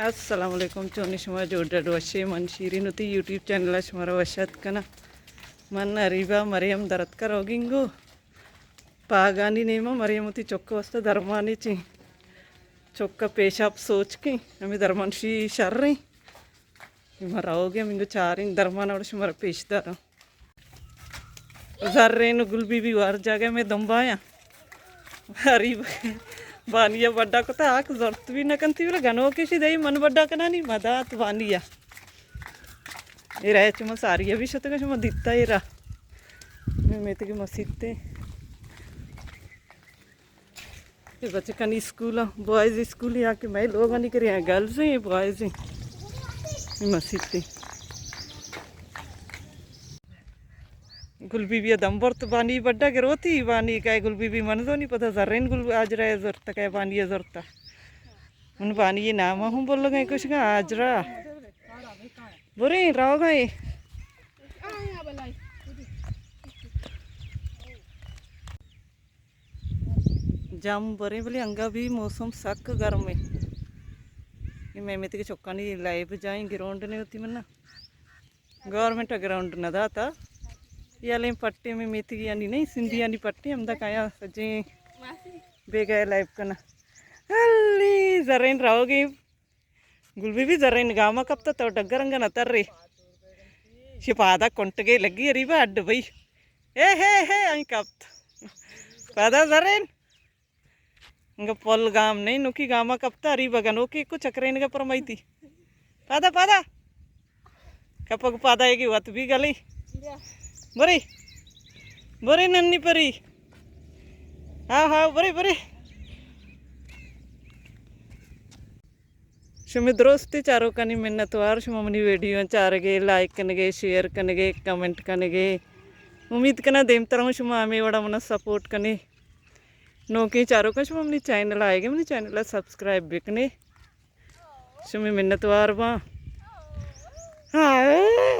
السلام علیکم، چونی شما؟ جوڑ ڈڈ وشے؟ من شیرین وتی یوٹیوب چینل ءَ شمارا وش اتک کناں۔ من اریبا مریم درتکا روگینگو پاگانی نیما۔ مریم وتی چک واسطہ درمانی چی، چک پیشاب سوچ کی، ہمیں درمان شی شر رہی۔ ما روگے منگو چاریں درمان اور شمارا پیش داراں۔ زرین و گل بی بی وار جاگہ میں دمبایاں۔ ہری بانی ءَ بڈا کتا، آک زرت بھی نہ کنتی، بلے گنوکے شی دئی من بڈا کنانی مدات بانی ءَ۔ اے رہ چما ساری ءَ بھی شتگا، شما دیتا اے را۔ میں میتگی مسیتے۔ اے بچکانی اسکول ءَ، بوائز اسکول یا کہ مئے لوگانی کرے ہیں، گرلز ہیں، بوائز ہیں۔ اے مسیتے۔ گل بی بی ءَ دم برت بانی بڈا گروتی، بانی کئے گل بی بی من زونی، پدا زرین گل آجرا ءَ زرت کئے بانی ءَ زرت۔ من بانی ءِ نام ہوں بولگا کشگا آجرا۔ برے روگا اے۔ جم برے بلے انگا بھی موسم سک گرم ہے۔ یہ میں میتگی چکانی لائب جائیں گراؤنڈ نے ہوتی منا۔ گورنمنٹ ءَ گراؤنڈ نہ داتا۔ یلیں پٹی میں میتگیانی نہیں، سندھیانی پٹی ہمدا کایا سجیں بیگا لائب کنا۔ ہلی زرین روگی۔ گل بی بی زرین گاما کپتا تو ڈگر انگا نہ تر رے۔ شی پادا کنٹگے لگی اریبا اڈ بھئی۔ اے ہے ہے آئی کپت۔ پادا زرین۔ انگا پل گام نہیں، نوکی گاما کپتا، اری بگا نوکی کو چکرینگا پرمائیتی۔ پادا، پادا۔ کپگ پادا ایگی وت بھی گلی۔ بری۔ بری ننی پری۔ ہاں، ہاں، بری، بری۔ شمے درستی چاروکانی منتوار، شما منی ویڈیو چارگے، لائک کنگے، شیئر کنگے، کمنٹ کنگے۔ امید کناں دیمتر ہوں شما ہمے وڑا منا سپورٹ کنی۔ نوکیں چاروکاں شما منی چینل آئیگے، منی چینل ءَ سبسکرائب بکنے۔ شمے منتوار باں۔ ہاں،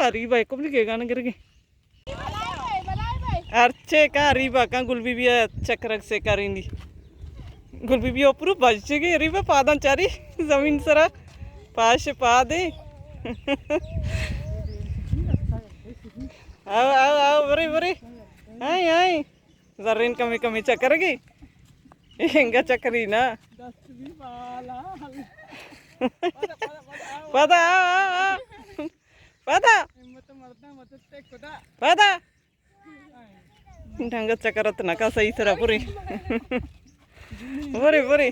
اری بھائی کو منی گیگان گرگے۔ ہرچے کاں ریبا کاں گل بی بی ءَ چکرگ سے کریندی۔ گل بی بی اوپرو بچگی ریبا پاداں چاری زمین سرا پاش پادے۔ آو، آو، آو، برے، برے۔ آئی، آئی۔ زرین کمی کمی چکرگی۔ انگا چکری نا۔ پدا، آو، آو، آو۔ پدا۔ پدا۔ ڈنگ چکرت نکا صحیح سرا پوری۔ پوری، پوری۔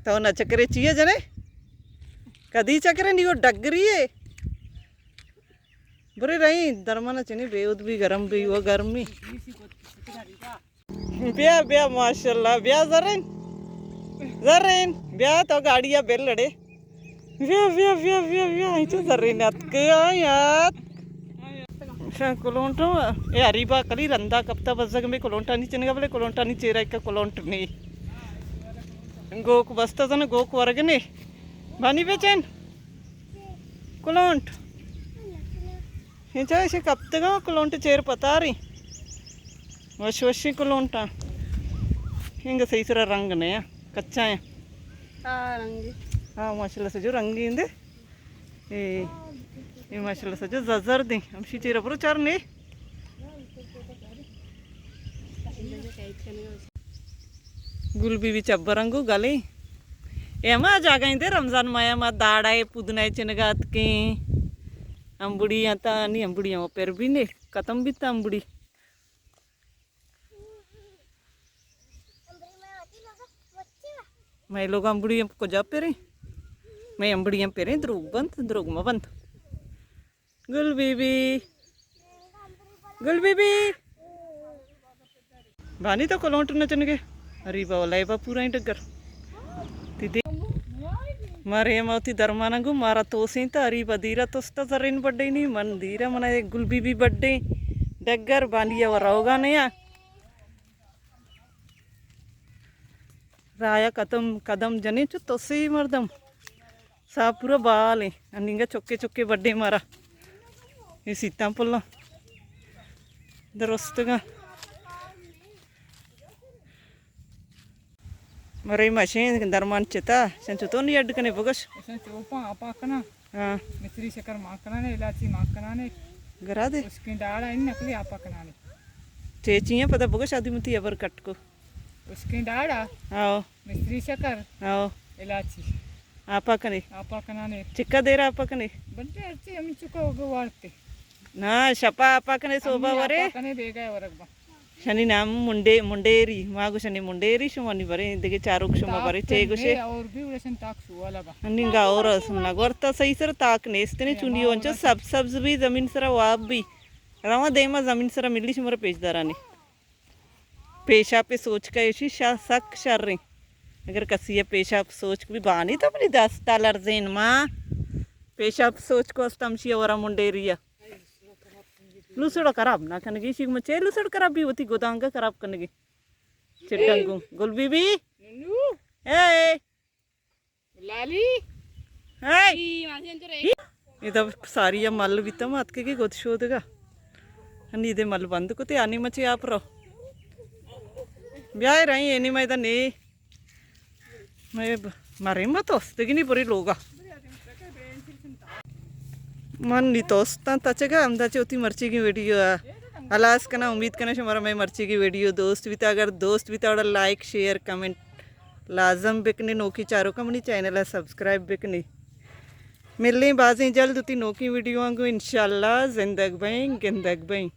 تو نہ چکرے چیے جنے؟ کدی چکرے نیو ڈگری ہے۔ برے رہی درمانا چنی بیود بھی گرم بھی وہ گرمی۔ بیا، بیا، ماشاءاللہ، بیا زرین۔ زرین، بیا تو گاڑی ءَ بل لڑے۔ بیا، بیا، بیا، بیا، بیا، اینچو زرین اتک، آئی اتک۔ شاں کلونٹو، اے اریبا کلی رندا کپتا بزگ میں کلونٹانی چنگا بلے کلونٹانی چیرا ایک کلونٹ نہیں۔ گوک بستا زن گوک ورگ نے۔ بانی بچن۔ کلونٹ۔ ہنچا ایشی کپتگاں کلونٹ چیر پتاری۔ وش وشی کلونٹاں۔ ہنگ صحیح سرا رنگ نیا، کچا ہیں۔ ہاں، رنگی۔ ہاں، ماشاءاللہ سجو رنگی اندے۔ اے، اے ماشاءاللہ سجو زرزر دیں۔ ہمشی چیر برو چار نے۔ گل بی بی چبرنگو گلیں۔ اے ہما جاگہ ایں دے رمضان ماہ ما داڑا اے پودنا اے چنگا اتکیں۔ امبڑی آتا نی امبڑی ہم پر بھی نے ختم بیتا امبڑی۔ مئے لوگ امبڑی ہم کجا پریں؟ مئے امبڑی ہم پریں دروگ بند، دروگ مہ بند۔ گل بی بی۔ گل بی بی۔ بانی تو کلونٹ نہ چنگے۔ اری با لائبا پورا ہی ڈگر۔ تی دے۔ مارے ہم وتی درمانا گو مارا توسیں تا اری با دیرا توستا زرین بڈے نی من دیرا منا گل بی بی بڈے۔ ڈگر بانی یا روگا نیا۔ رایا قدم، قدم جنے چو توسے مردم۔ سا پورا بال ایں۔ انیگا چکے چکے بڈے مارا۔ اے سیتاں پلاں درستگاں۔ مرے مشین درمان چتا، شن چتو نی اڈ کنے بگش۔ اشان چوپاں آپا کناں۔ ہاں۔ مصری شکر مان کنانے، الاچی مان کنانے۔ گرا دے۔ اشکیں ڈاڑا ان نقلی آپا کنانے۔ چے چیاں پدا بگش آدی متی ابر کٹ کو۔ اشکیں ڈاڑا۔ آؤ۔ مصری شکر۔ آؤ۔ الاچی۔ آپا کنے۔ آپا کنانے۔ چکا دیر آپا کنے۔ بلے ہرچی ہم چکا ہوگا وارتے۔ نا، شپا آپا کنے، صوبہ ورے۔ آپا کنے بیگا ورگ با۔ شنی نام منڈے، منڈیری، ما گوشنی منڈیری، شما نی برے دگہ چاروک شما برے چے گوشے۔ اور بھی وڑشن تاک سوالا با۔ ننگا اور سنا گورتا صحیح سر تاک نیستنے، چونی اونچو سب سبز بھی زمین سرا واب بھی۔ رواں دیما زمین سرا ملی شمارا پیش دارانی۔ پیشاپ سوچ کا ایشی شا-، سک شریں۔ اگر کسی پیشاپ سوچ بھی بانی تو اپنی دستا لرزین ما۔ پیشاپ سوچ کو استم شی ورا منڈیری۔ لوسڑ خراب نہ کنگی، شیگ مچے لوسڑ خراب بھی ہوتی، گودانگا خراب کنگی۔ چڈنگو۔ گل بی بی۔ ننو۔ اے۔ لالی۔ اے۔ ادا ساری مل بیتا مات کے گد شودگا۔ انی دے مل بند کو تے آنی مچے آپ رو۔ بیائے رہی اینی میں دا نے۔ میں ب-، مرے مت استگی نی پوری لوگا۔ من نی توستاں تچگا ہمدا چہ وتی مرچیگیں ویڈیو ءَ ہلاس کناں۔ امید کناں شمارا مئے مرچیگیں ویڈیو دوست بیتا۔ اگر دوست بیتا گڑا لائک، شیئر، کمنٹ لازم بکنے۔ نوکی چاروکاں منی چینل ءَ سبسکرائب بکنے۔ ملیں بازیں جلد وتی نوکیں ویڈیو آں گوں انشاءاللہ۔ زندگ بئیں، گندگ بئیں۔